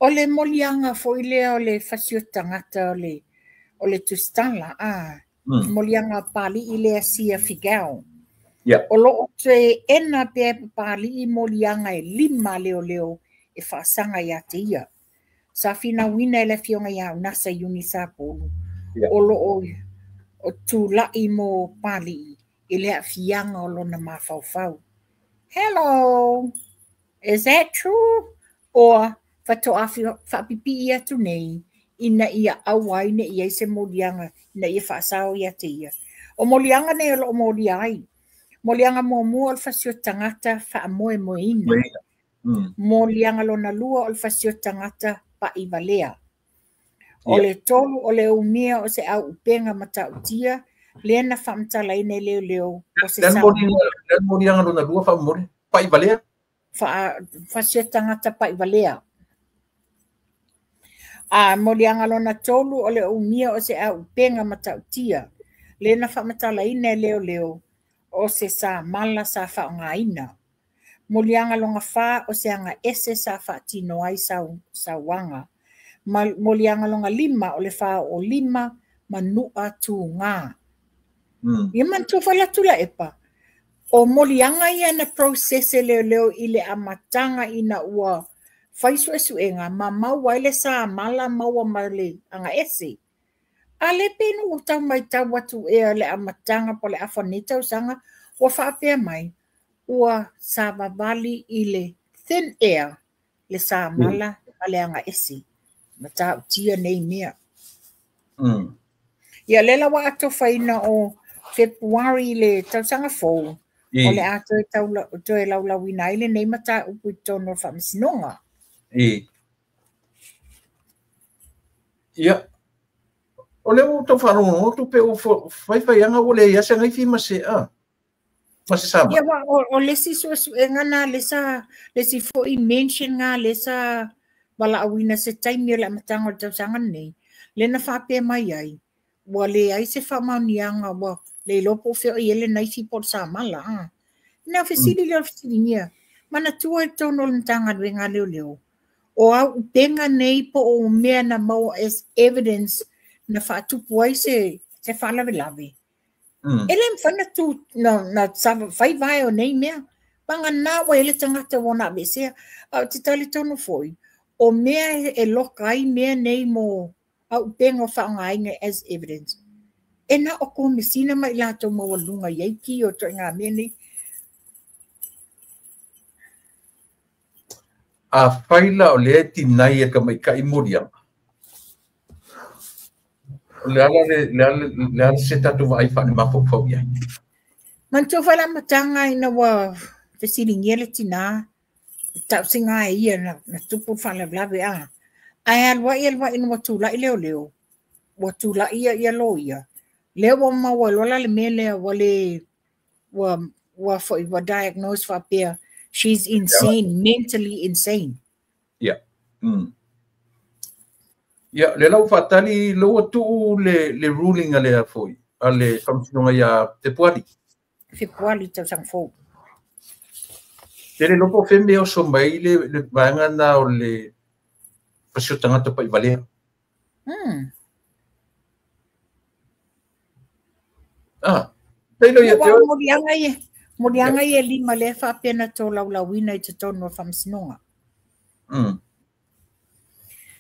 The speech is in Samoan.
O le moliaga foi lea o le fasioti tagata o le tusitala, moliaga a Papalii lea Sia Figiel. O lo o teena pea e Papalii moliaga e 5 a leoleo e faasaga ia te ia. Sa finauina e le afioga ia Unasa Iuni Sapulu, o lo o tulai mo Papalii i le aafiaga o lona mafaufau. Hello! Is that true? Or faatoa faapipii atu nei ina ia aua ai ne i ai se moliaga ina ia faasao ia te ia. O moliaga nei o lo o molia ai. Moliaga muamua o le fasioti tagata faamoemoeina. Moliaga lona lua o le fasioti tagata pa'ivalea. O le tolu o le umia o se auupega matautia lea na faamatalaina e leoleo o se Le moliaga lona lua faamomoli pa'ivalea. Fasioti tagata pa'ivalea. A moliaga lona tolu o le umia o se auupega matautia lea na faamatalaina e leoleo o se samala sa faaaogaina. Moliaga lona fa o se aga ese sa faatino ai sauaga. Moliaga lona lima o le fāo'olima ma nu'a tugā. Ia manatua foi la Tuilaepa, o moliaga ia na process e leoleo i le amataga ina ua fai suesuega ma maua ai le samala maua ma le aga ese. A le pe na ua tau matau atu ea le amataga po o le afa o lenei tausaga, ua faapea mai, ua savavali i le thin air le samala ma le aga ese. Matautia nei mea. Ia lea la ua atofaina o Fepuari le tausaga fou, o le a toe laulauina ai lenei mataupu i totonu o le faamasinoga. Ia, o lea ua tau faalogologo atu pe ua faifaiaga ua leai lava se agaifi ma se ma se samala. Ia, o le isi suesuega na le sa, le isi foi mention nga le sa valaauina se taimi o le amataga o le tausaga lenei, lea na faapea mai ai, ua leai se faamaoniaga, ua le iloa po o fea o i ai le naifi po o le samala. Na fesili lea o le fesiligia, manatua i totonu o le Matagaluega a Leoleo, o auupega nei po o mea na maua as evidence na faatupu ai se faalavelave. E le mafai na tu na fai vae o nei mea. Vagana ua i ai le tagata ua na aveesea. A o te talitonu foi, o mea e loka ai mea nei mo auupega o faaaogaina as evidence. E na o komesina ma i latou maualuga i ai ki o ituaiga mea nei. Afai la o lea e tinai e tamaitai moliaga, o le ala le ala se tatou vaai faale-mafaufau i ai. Manatua foi le amataga ina ua fesiligia le tinā, tausiga e ia na tupu le faalavelave a. Ae alu ai alu ai ina ua tulai leoleo, ua tulai ia ia loia, lea ua maua loa la le mea lea ua le ua foi ua diagnose faapea she's insane, mentally insane. Ia. Ia, le la ua faatali lea ua tuu le ruling a le foi a le faamasinoga ia Fepuari. Fepuari tausaga fou. Te le iloa po o fea mea e oso mai le vaega lena o le fasioti tagata pa'ivalea. Tailo ia te oe. Moliaga ia e 5 lea faapea na tolaulauina i totonu o le faamasinoga.